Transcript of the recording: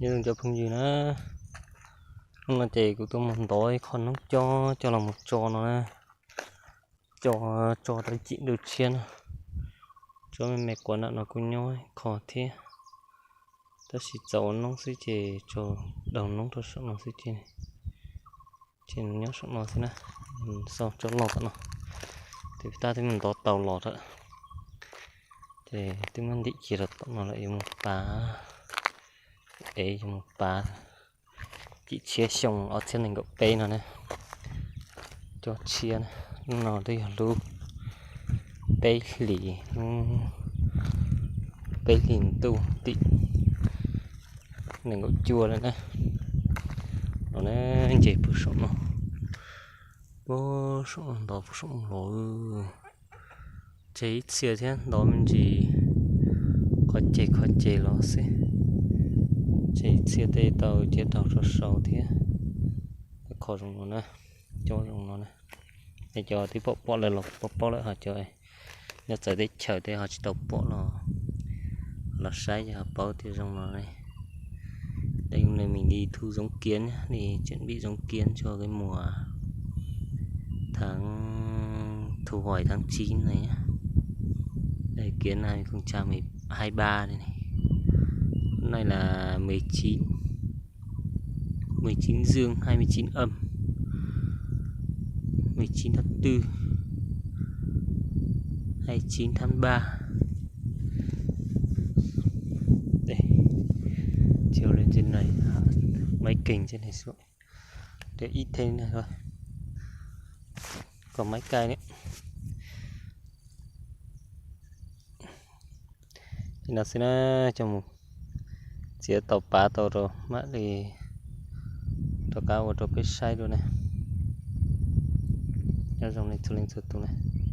Nyob zoo cov phooj ywg na, hnub no ces kuv tuaj mus ntov ib qho noob cob coj los mus tso no na, tso, tso tau cim dua tshiab na, tsob me me quav nram no kuj nyob ib qho thiab, tab sis txaus ua noob xwb ces tso daug noob rau saum no xwb ces, ces nyob saum no xwb na, xauj tsob loj tom no, ces peb tab twb mus ntov tau los lawm, ces twb muab ntim cia rau tom no lawm yuav mus pav, es yuav mus pav cim tshiab xyoo ob txhiab nees nkaum peb no na, cob tshiab na, hnub no twb yog lub peb hlis, peb hlis ntuj tim nees nkaum cuaj lawm na, no na, nce puag saum no, puag saum no ntov puag saum no los, tseg ib txhia thiab ntov me ntsis qhov ceg qhov ceg los xwb, tseg ib txhia tej tau ciav daug rau saud thiab, qhov zoo no na, cob zoo no na, es cov twb pom pom lawm los paub paub lawm, ho cov nyob txawv teb chaws tej ho tsis tau pom los, los saib ces ho paub tias zoo no ne. Đây cũng là mình đi thu giống kiến nhé, đi chuẩn bị giống kiến cho cái mùa tháng thu hoạch tháng chín này nhé. Đây, kiến hai không trăm hai ba đây này. Hôm nay là mười chín, mười chín dương, hai mươi chín âm, mười chín tháng tư, hai mươi chín tháng ba. Đây, chiều lên trên này, máy kênh trên này xuống. Để ít thế này thôi. Còn máy cày nữa. Ces no xwb na, coj mus txiav tau pav tau rau mam li rov qab ua rau peb saib dua na. Nyob zoo nej txhua leej txhua tus na.